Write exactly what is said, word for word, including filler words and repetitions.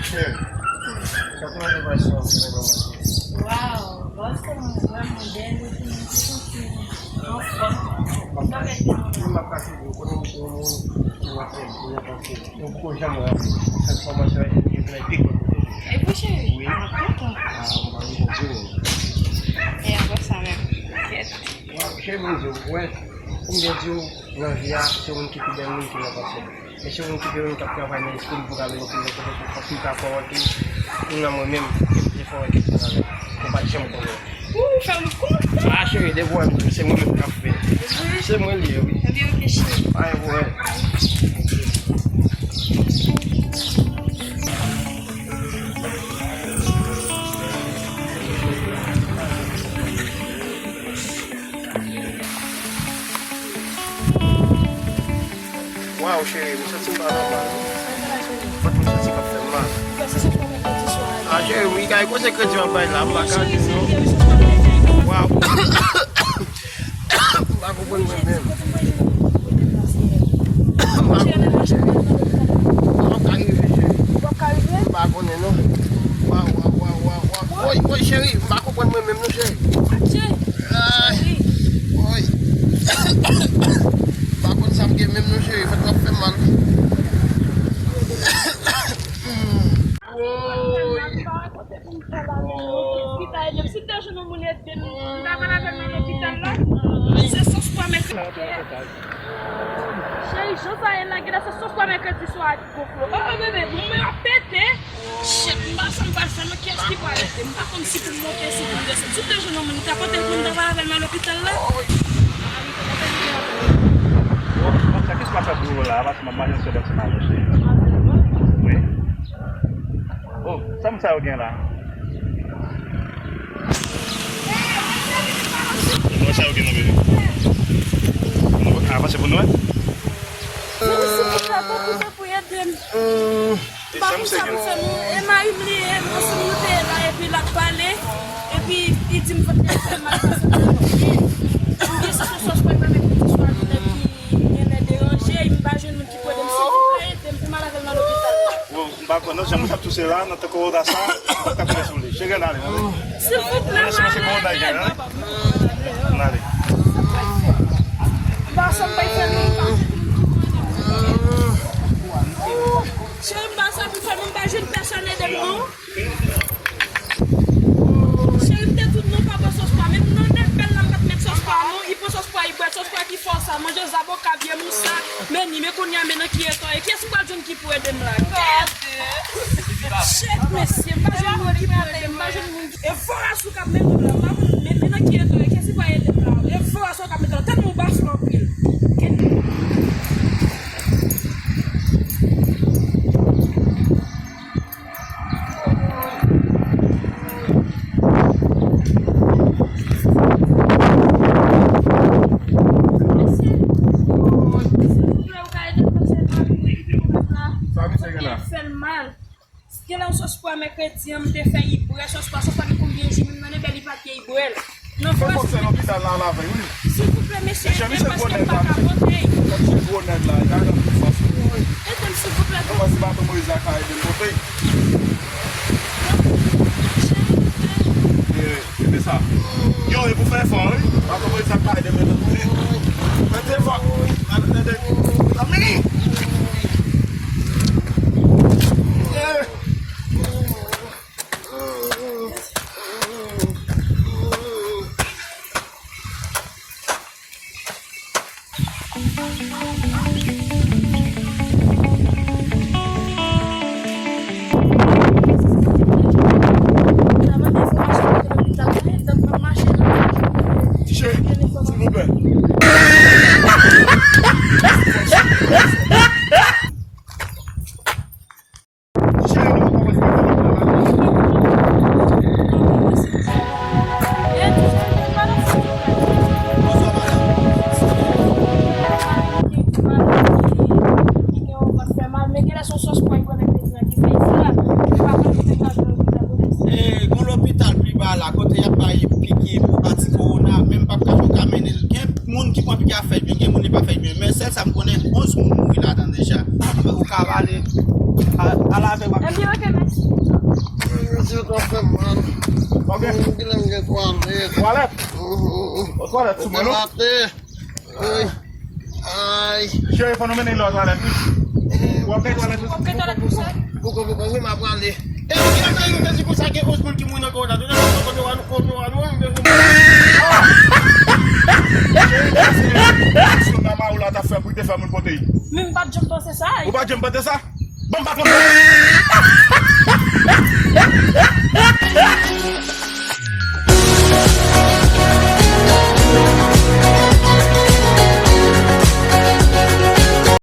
Cheri, sa te mande pa sa, se mwen mwen. Waw, bòs la vrèman bèl epi li te santi anfòm. Sa mèt li mwen. Mwen m ap pase di w, konnen m se yon moun ki mwen fè, ki mwen pase. Mwen poko janm raple transfòmasyon epi mwen te konnen. E pou cheri? Wi. Ah, kontan. Ah, mwen pa kontan tou. E anba sa menm. Kèt. Waw, cheri, mwen di w, wè, konbyen di w nan vi a, se yon moun ki pi bèl moun ki nan pase. Men se yon moun ki te menm k ap travay nan espri l pou gade yon kote kote pou fòk li ta fè wè ke ou nan mwen menm, ke m te fè wè ke m te nan lè. Ou pa t janm konnen. Ou fè m kontan. Ah, cheri, depi w wè m di w, se mwen menm k ap fè. Se mwen li ye, wi. Ebyen, oke, cheri. Pa gen pwoblèm. Waw, cheri, m santi m pa nòmal, wi. Vant mwen santi k ap fè m mal. Ah, cheri, wi, kay koze kredi w ap bay la, m pa ka di non. Waw. M pa konprann mwen menm. M pa konprann, cheri. M pa ka rive, cheri. M pa konnen non. Waw, waw, waw, waw, waw. Woy, woy, cheri, m pa konprann mwen menm non, cheri. Ay, woy. M pa konn sa m gen menm non, cheri, vant mwen ap fè m mal. Woy. Lopital, menm si te jwenn yon moun ede m, m ta pral avè l nan lopital la. Se sòs pwa mèkredi. Cheri, jan sa ye la, genlè se sòs pwa mèkredi swa a ki gonfle. Oh, oh, bebe, bon, mwen ap pete. Shit, m pa sa m pral fè non, kiyès ki pral ede m? M pa konn si pou m monte, si pou m desann. Si te jwenn yon moun, m ta pote l pou m ta pral avè l nan lopital la. Bon, sa ki se pa fè pou ou la, paske m ap mache sou lòt se mache. Wi. Oh, sa moun sa yo gen la? Bon, sa yo gen nan bebe. Nou avanse pou nou wè. Pou ede m. M pa konn sa pou fè non. E mari m li ye, m konn si nou te la, epi l ap pale, epi li di m fòk te fè mal pase nan lòt. Oubyen se sou sòs pwa mèkredi swa a ki genlè deranje, m pa jwenn moun ki pou ede m. Silvouplè, ede m pou m al avè l nan lopital. Bon, m pa konn non, jan moun ap touse la, nan tan kowona sa, m p ap ka fè sou li. Cheri, ann ale, ann ale. Silvouplè, ann ale, ann ale. Ann ale. Ba sa m bay fè non, m pa jwenn moun ki pou ede m. Cheri, m pa sa pou fè non, m pa jwenn pèsonn ede m non. Cheri, m te di w non, pa bwè sòs pwa. Menm nan nèg bèl la, m pa t met sòs pwa non. Li pran sòs pwa, li bwè sòs pwa ki fò sa. Manje zaboka, vye mousa. Men ni, men kounye a, men nan ki eta w ye. Kiyès m pral jwenn ki pou ede m la? Kiyès? Shit, mesye, m pa jwenn moun ki pou ede m, m pa jwenn moun ki. E fò asou k ap mete w la, m pa konn, men, men nan ki eta w ye, kiyès ki pral ede m la? E fò asou k ap mete w la, tèlman w bafle anpil. Sa misye gen la? Fè l mal. Genlè yon sòs pwa mèkredi an, m te fè li bwè sòs pwa, sòs pwa gen konbyen jou, menm nan nenbe li pa t gen li bwè l. Non, fò m pote l lopital la, al avè l, wi. Silvouplè, mesye, ede m paske m pa ka pote l. Kòm se gwo nèg la, li ka nan tout sans. Ede m, silvouplè. Kòman si Baton Moyiz la ka ede m pote l? Cheri, ede m. Ede sa. Yo, e pou fè efò, wi. Baton Moyiz la ka ede m nan tout. Mete efò. Mete efò. Ti cheri, silvouplè. E, gon lopital pi ba la, kote y ap bay piki pou anti kowona, men m p ap ka fè w ka mennen l. Gen moun ki pran piki a fè byen, gen moun li pa fè byen. Men sèl sa m konnen, onz moun mouri ladan deja. Ou ka pale. A, a lave w ap. Ebyen, ok, mèsi. Mesye, sa fè m mal. Ok. Mwen gen twalèt. Twalèt? Twalèt sou mwen, non? Maten. Ay. Ay. Cheri, fò nou mennen lò twalèt, wi. W ap gen twalèt, wi. Ou ap gen twalèt pou sa? Poko, poko, wi, m ap prale. E, ki ap fè yon mezi konsa, gen onz moun ki mouri nan kò la. Donald Trump, konn yo an, konn yo an, nou, nou, nou. Cheri, se aksyon Namarola t ap fè pou l te fè moun pote l. Men m pa t janm panse sa. Ou pa t janm panse sa? Bon, m pa t konn.